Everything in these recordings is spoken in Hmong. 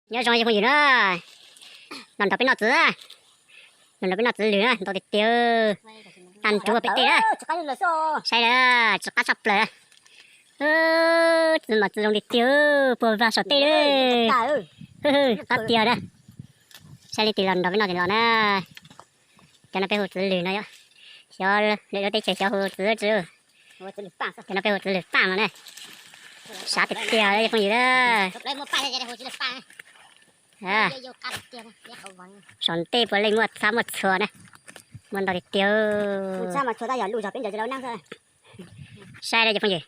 Nyob zoo cov phooj ywg na, los nrog peb noj txiv, los nrog peb noj txiv lwm na, ntau tiag tiag, tag nrho peb tej na. Saib na, tsis qab tshaj plaws. Txiv mas txiv zoo tiag tiag, puag vag saum tej li. Qab tiag na. Saib leej twg los nrog peb noj ces los na. Cov no peb hu txiv lwm no yom. Xyov lwm lub teb chaws xyov hu txiv tsi. Cov no peb hu txiv lwm paj no na. Sab tiag tiag cov phooj ywg na. Saum ntej puav leej muaj txhab muaj txhua na. Muaj ntau tiag tiag. Saib cov phooj ywg,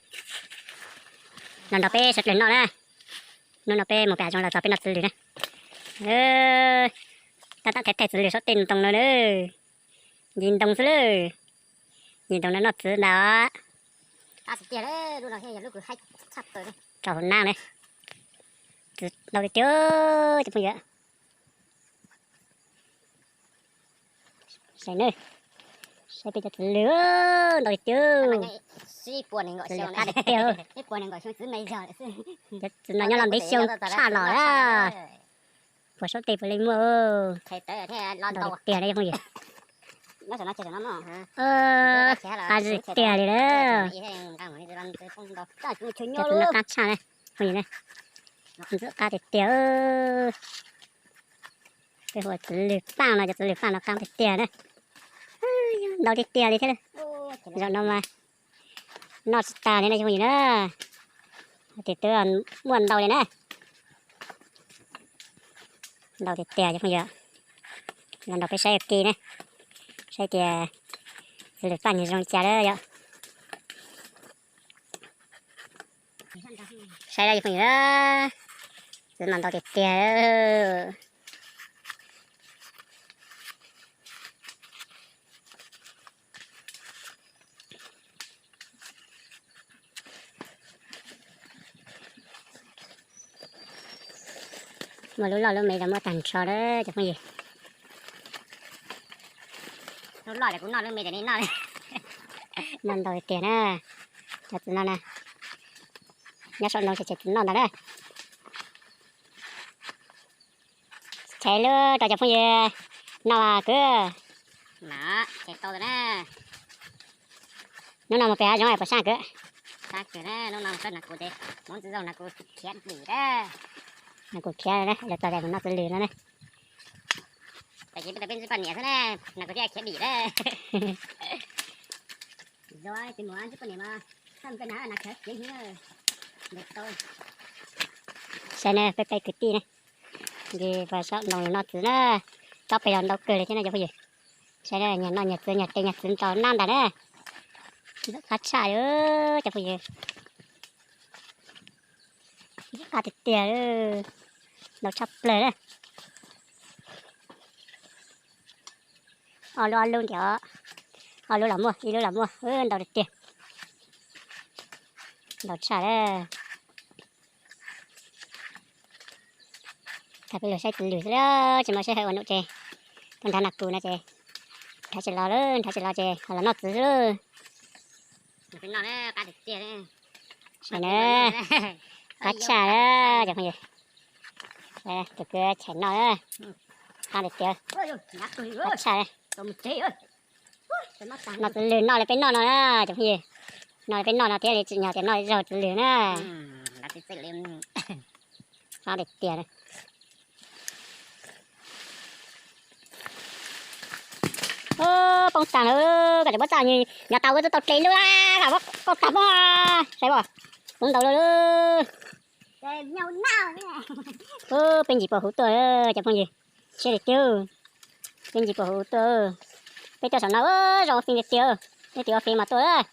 los nrog peb sawv daws noj na. Hnub no peb mus pem hav zoov los txog peb noj txiv lwm na. Tab tom thaij thaij txiv lwm saum tej ntoo no na. Ncig ntoo xwb lawm. Ncig ntoo no noj txiv ntag. Rau hauv nab na. Txiv ntau tiag tiag cov phooj ywg. Saib na, saib peb cov txiv lwm ntau tiag tiag. Txiv lwm qab tiag tiag. Cov txiv no nyob los ntev xyoo tshaj los na. Puag saum tej puav leej muaj. Ntau tiag tiag na cov phooj ywg. Qab zib tiag li lawm. Cov txiv no qab tshaj na, phooj ywg na. Ntxim qab tiag tiag. Peb hu txiv lwm paj no, cov txiv lwm paj no qab tiag tiag na. Ntau tiag tiag li thiab. Zaum no mas noj tsis tas li na cov phooj ywg na. Tias twb muaj ntau li na. Ntau tiag tiag cov phooj ywg. Los nrog peb saib ua ke na, saib tias txiv lwm paj nws zoo li cas lawm yom. Saib cov phooj ywg, txiv mas ntau tiag tiag. Muaj lub loj lub me los muaj tag nrho lawm cov phooj ywg. Lub loj kuv noj, lub me ces nej noj. Noj ntau tiag na. Cov txiv no na, nyob saum ntoo ces txiv noj ntag na. Tshem lub rau cov phooj ywg noj kwv. Hnub no mus pem hav zoov puas sab kwv? Hnub no kuv khiav, los txog mus noj txiv lwm no na. Tam sim peb tau peb tsis poj niam xwb na, no kuv thiaj khiav dim na. Saib na peb peb kwv tij na, nce puag saum ntoo noj txiv na, tsob pem los ntau kawg li thiab no cov phooj ywg. Saib na, nyias noj nyias txiv, nyias tes nyias txiv ntsaum nab ntag na. Ntxim qab tshaj cov phooj ywg. Ntxim qab tiag tiag, ntau tshaj plaws na. Ob lub ob lub ntiav, ob lub los muaj, ib lub los muaj, ntau tiag tiag. Ntau tshaj lawm. Thaij peb lug saib txiv lwm xwb, tsis muaj sij hawm ua num ces tuaj nrhav nas kus no ces nrhav tsis los lawm, nrhav tsis los ces ho los noj txiv xwb. Saib na, qab tshaj cov phooj ywg. Tus kwv chais noj, qab tiag tiag, qab tshaj. Noj txiv lwm noj li peb noj no na cov phooj ywg. Noj li peb noj no thiaj li tsim nyog tias noj zaug txiv lwm na. Qab tiag tiag. Poob tag lawm, koj tsis muab txaj nyo tau, wb twb tau tle lub, koj poob tag pob, saib as, poob ntau lawm. Peb ncig puag huv tuaj cov phooj ywg, siab tiag tiag. Peb ncig puag huv tuaj, peb tuaj saum no zoo ua fij tiag tiag. Leej twg ua fij mas tuaj,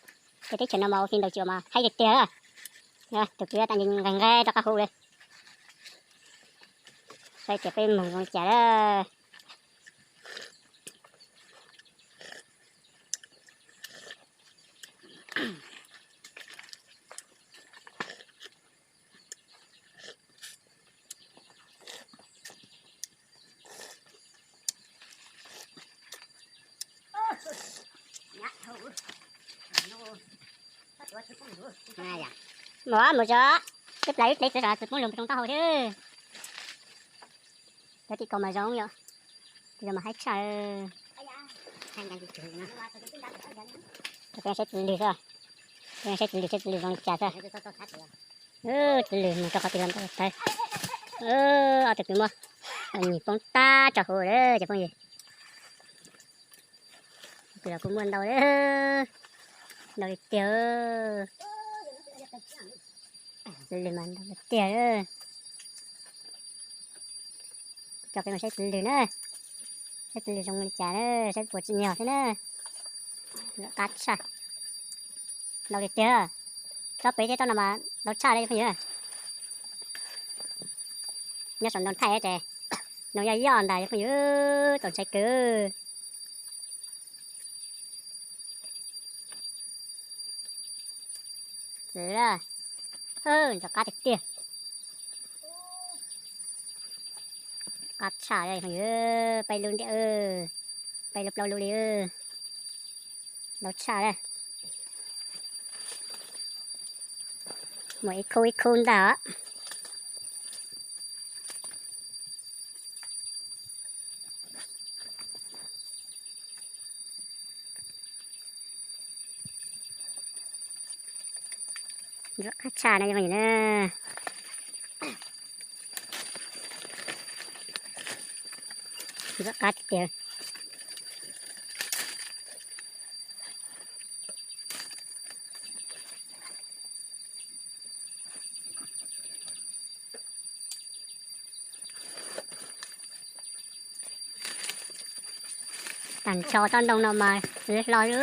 peb teb chaws no mas ua fij ntau tsis ua mas haib tiag tiag. Tus kwv tau nqes nqes rov qab huv li. Saib tias peb moog zoo li cas lawm. Mus mus tso, twb plaws ib ple txiv, txiv poob lug rau taub hau thiab. Cov tim kaus mas zoo yom, tus mas haib tshaj. Peb saib tus lwg xwb, peb saib tus lwg, saib tus lwg zoo li cas xwb. Tus lwg mus rau qhov twg los ntau tawv. Ob tug kwv muab nyuam poob tag tso hauv lawm cov phooj ywg. Tus los kuj muaj ntau, ntau li tiag. Tus lwg mas ntau li tiag. Coj peb mus saib tus lwg na, saib tus lwg zoo li cas na, saib puas tsim nyog xwb na. Qab tshaj, ntau li tiag. Tsob pem thiab tsob no mas ntau tshaj li phooj ywg. Nyob saum ntoo thaij ces ntoo yoj yoj ntag phooj ywg, txaus ntshai kawg. Ntxim qab tiag tiag. Qab tshaj li phooj ywg, peb lub ntiaj, peb lub plaub lub li. Ntau tshaj li. Muaj ib khub ib khub ntag. Ntxim qab tshaj na phooj ywg na. Ntxim qab tiag. Tag nrho tsob ntoo no mas txwv hlo li,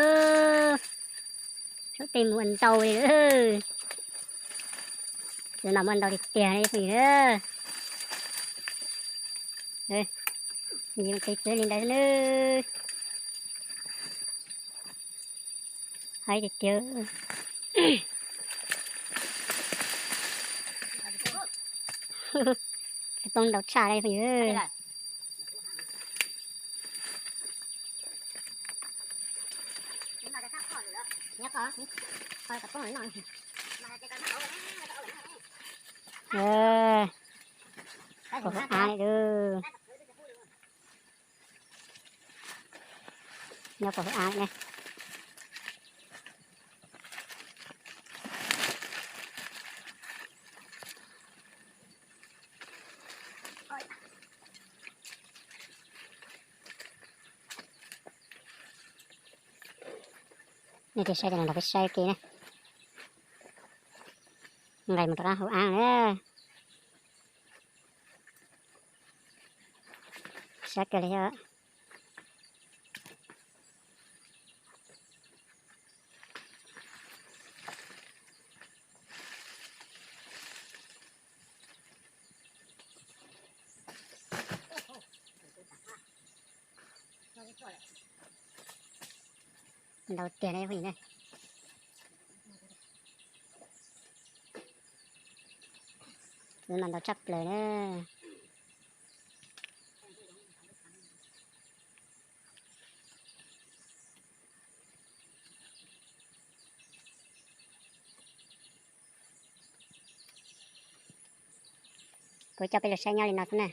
sab tej muaj ntau li. Txwv mas muaj ntau tiag tiag li phooj ywg. Yus mus qhib txwv li ntawd xwb nawb. Haib tiag tiag. Txwv poob ntau tshaj li phooj ywg. Kaum hauv av li lawm. Nyob kaum hauv av li ne. Nej tig saib ces los nrog peb saib ua ke na. Nqes mus rov qab hauv av na. Sab kawg li thiab. Ntau tiag na phooj ywg na. Txwv mas ntau tshaj plaws na. Kuv coj peb los saib nyob li no xwb na.